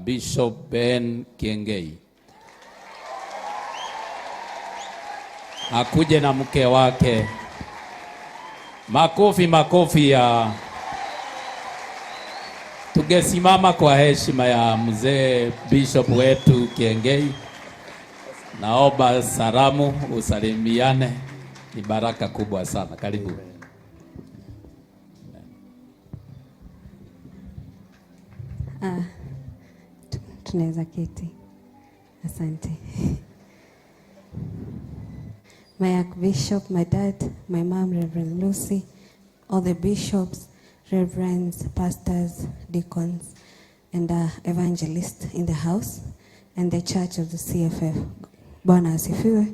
Bishop Ben Kiengei akuje na mke wake. Makofi, makofi ya tungesimama kwa heshima ya mzee Bishop wetu Kiengei. Naomba salamu, usalimiane, ni baraka kubwa sana. Karibu. Tunaweza keti. Asante. My Archbishop, my dad, my mom, Reverend Lucy, all the bishops, reverends, pastors, deacons, and evangelists in the house, and the church of the CFF. Bwana asifiwe.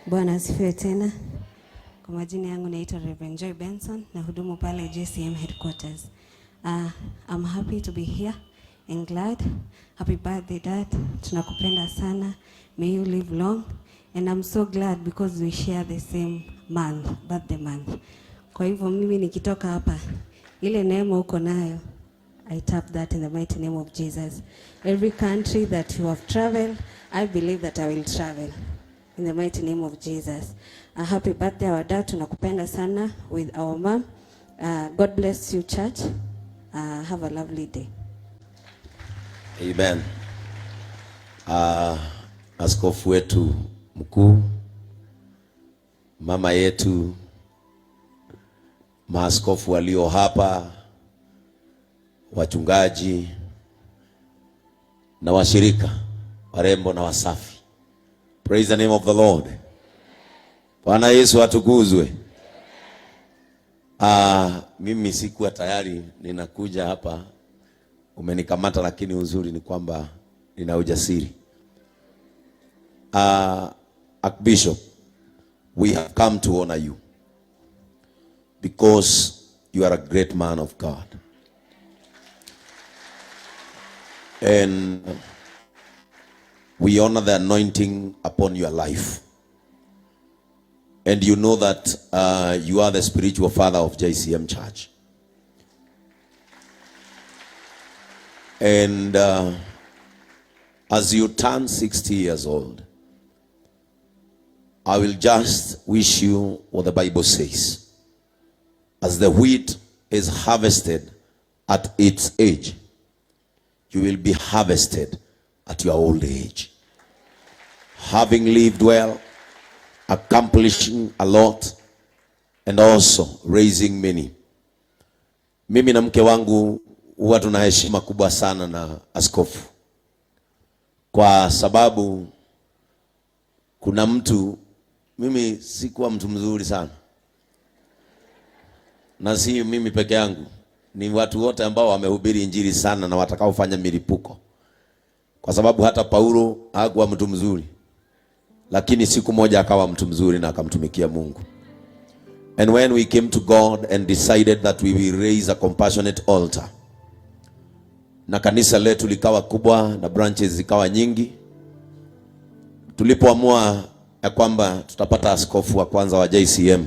Bwana asifiwe tena. Kwa majina yangu naitwa Reverend Joy Benson na hudumu pale JCM headquarters. I'm happy to be here and glad. Happy birthday, Dad. Tunakupenda sana. May you live long. And I'm so glad because we share the same month, birthday month. Kwa hivyo mimi nikitoka hapa, ile neema uko nayo, I tap that in the mighty name of Jesus. Every country that you have traveled, I believe that I will travel. In the mighty name of Jesus. A happy birthday, our dad. Tunakupenda sana with our mom. God bless you, church. Have a lovely day. Amen. Askofu wetu mkuu, mama yetu, maaskofu walio hapa, wachungaji na washirika warembo na wasafi. Praise the name of the Lord. Bwana Yesu atukuzwe. Mimi sikuwa tayari, ninakuja hapa umenikamata, lakini uzuri ni kwamba nina ujasiri. Archbishop, we have come to honor you because you are a great man of God. And we honor the anointing upon your life. And you know that you are the spiritual father of JCM Church. And as you turn 60 years old, I will just wish you what the Bible says. As the wheat is harvested at its age, you will be harvested at your old age. Having lived well, accomplishing a lot, and also raising many. Mimi na mke wangu huwa tuna heshima kubwa sana na askofu, kwa sababu kuna mtu, mimi sikuwa mtu mzuri sana, na si mimi peke yangu, ni watu wote ambao wamehubiri injili sana na watakaofanya milipuko, kwa sababu hata Paulo hakuwa mtu mzuri, lakini siku moja akawa mtu mzuri na akamtumikia Mungu. And when we came to God and decided that we will raise a compassionate altar, na kanisa letu likawa kubwa na branches zikawa nyingi, tulipoamua ya kwamba tutapata askofu wa kwanza wa JCM,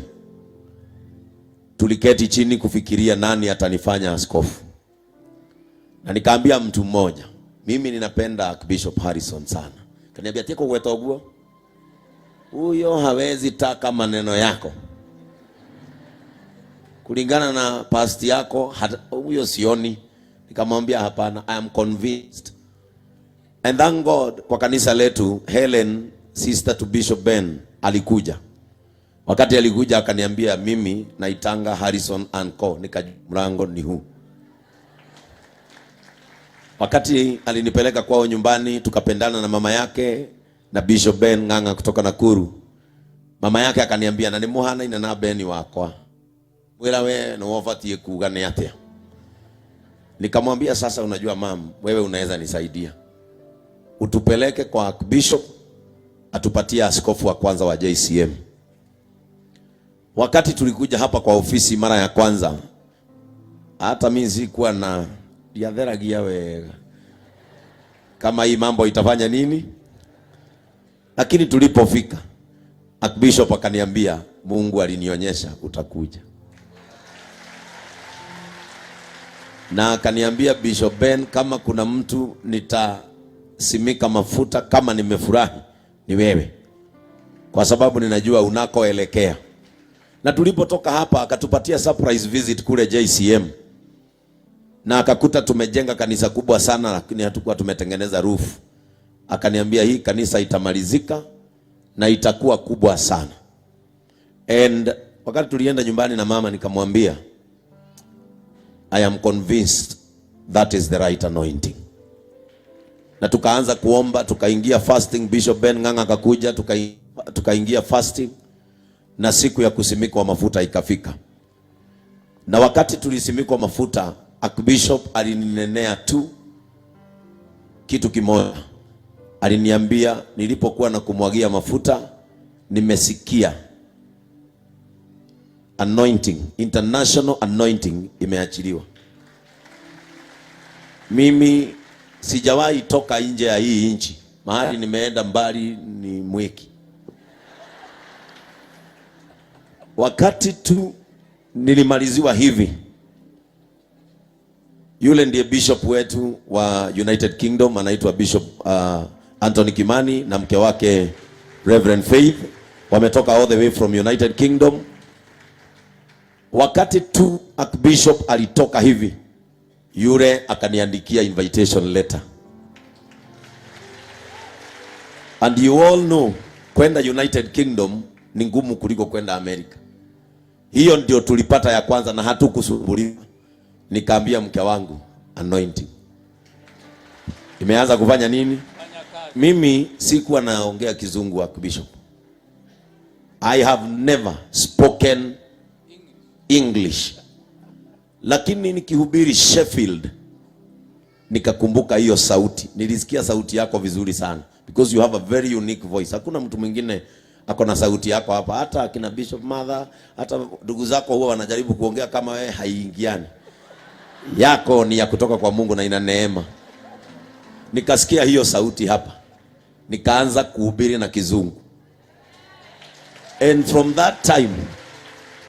tuliketi chini kufikiria nani atanifanya askofu, na nikaambia mtu mmoja, mimi ninapenda Archbishop Harrison sana. Kaniambia tiko gweta uguo, huyo hawezi taka maneno yako kulingana na past yako, huyo sioni. Nikamwambia hapana, I am convinced. And thank God kwa kanisa letu Helen, sister to Bishop Ben, alikuja. Wakati alikuja akaniambia mimi naitanga Harrison and Co. Nikajua mlango ni huu. Wakati alinipeleka kwao nyumbani, tukapendana na mama yake na Bishop Ben Ng'ang'a kutoka Nakuru. Mama yake akaniambia na nimuhanaine na Ben wakwa, wira we no wabatie kuga ni atia. Nikamwambia sasa, unajua mam, wewe unaweza nisaidia, utupeleke kwa bishop atupatie askofu wa kwanza wa JCM. Wakati tulikuja hapa kwa ofisi mara ya kwanza, hata mimi sikuwa na ndiatheragia wega kama hii mambo itafanya nini, lakini tulipofika Archbishop akaniambia Mungu alinionyesha utakuja. Na akaniambia, "Bishop Ben, kama kuna mtu nitasimika mafuta kama nimefurahi ni wewe, kwa sababu ninajua unakoelekea." Na tulipotoka hapa akatupatia surprise visit kule JCM na akakuta tumejenga kanisa kubwa sana, lakini hatukuwa tumetengeneza roof. Akaniambia hii kanisa itamalizika na itakuwa kubwa sana. And wakati tulienda nyumbani na mama, nikamwambia, "I am convinced that is the right anointing." Na tukaanza kuomba, tukaingia fasting. Bishop Ben Ng'ang'a akakuja, tukaingia fasting, na siku ya kusimikwa mafuta ikafika. Na wakati tulisimikwa mafuta, Archbishop alininenea tu kitu kimoja. Aliniambia, "Nilipokuwa nakumwagia mafuta, nimesikia anointing, international anointing imeachiliwa." Mimi sijawahi toka nje ya hii nchi, mahali nimeenda mbali ni Mwiki. Wakati tu nilimaliziwa hivi, yule ndiye bishop wetu wa United Kingdom, anaitwa Bishop Anthony Kimani na mke wake Reverend Faith, wametoka all the way from United Kingdom. Wakati tu Archbishop alitoka hivi, yule akaniandikia invitation letter. And you all know kwenda United Kingdom ni ngumu kuliko kwenda Amerika. Hiyo ndio tulipata ya kwanza na hatukusumbuliwa. Nikaambia mke wangu, anointing imeanza kufanya nini? Mimi sikuwa naongea Kizungu, Archbishop. I have never spoken English, lakini nikihubiri Sheffield nikakumbuka hiyo sauti. Nilisikia sauti yako vizuri sana because you have a very unique voice. Hakuna mtu mwingine ako na sauti yako hapa, hata akina Bishop Mother, hata ndugu zako huwa wanajaribu kuongea kama wewe, haiingiani. Yako ni ya kutoka kwa Mungu na ina neema. Nikasikia hiyo sauti hapa, nikaanza kuhubiri na Kizungu, and from that time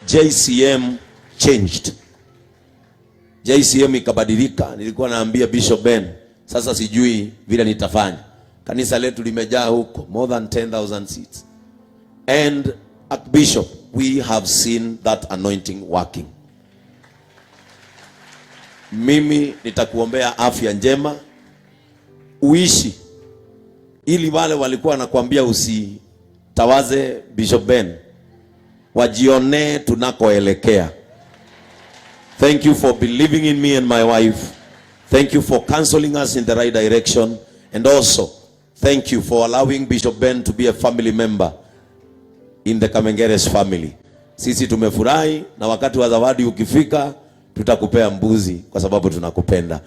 JCM changed. JCM ikabadilika. Nilikuwa naambia Bishop Ben, sasa sijui vile nitafanya. Kanisa letu limejaa huko more than 10,000 seats. And Archbishop, we have seen that anointing working. Mimi nitakuombea afya njema, uishi ili wale walikuwa wanakuambia usitawaze Bishop Ben wajionee tunakoelekea. Thank you for believing in me and my wife. Thank you for counseling us in the right direction. And also, thank you for allowing Bishop Ben to be a family member in the Kamengeres family. Sisi tumefurahi na wakati wa zawadi ukifika tutakupea mbuzi kwa sababu tunakupenda.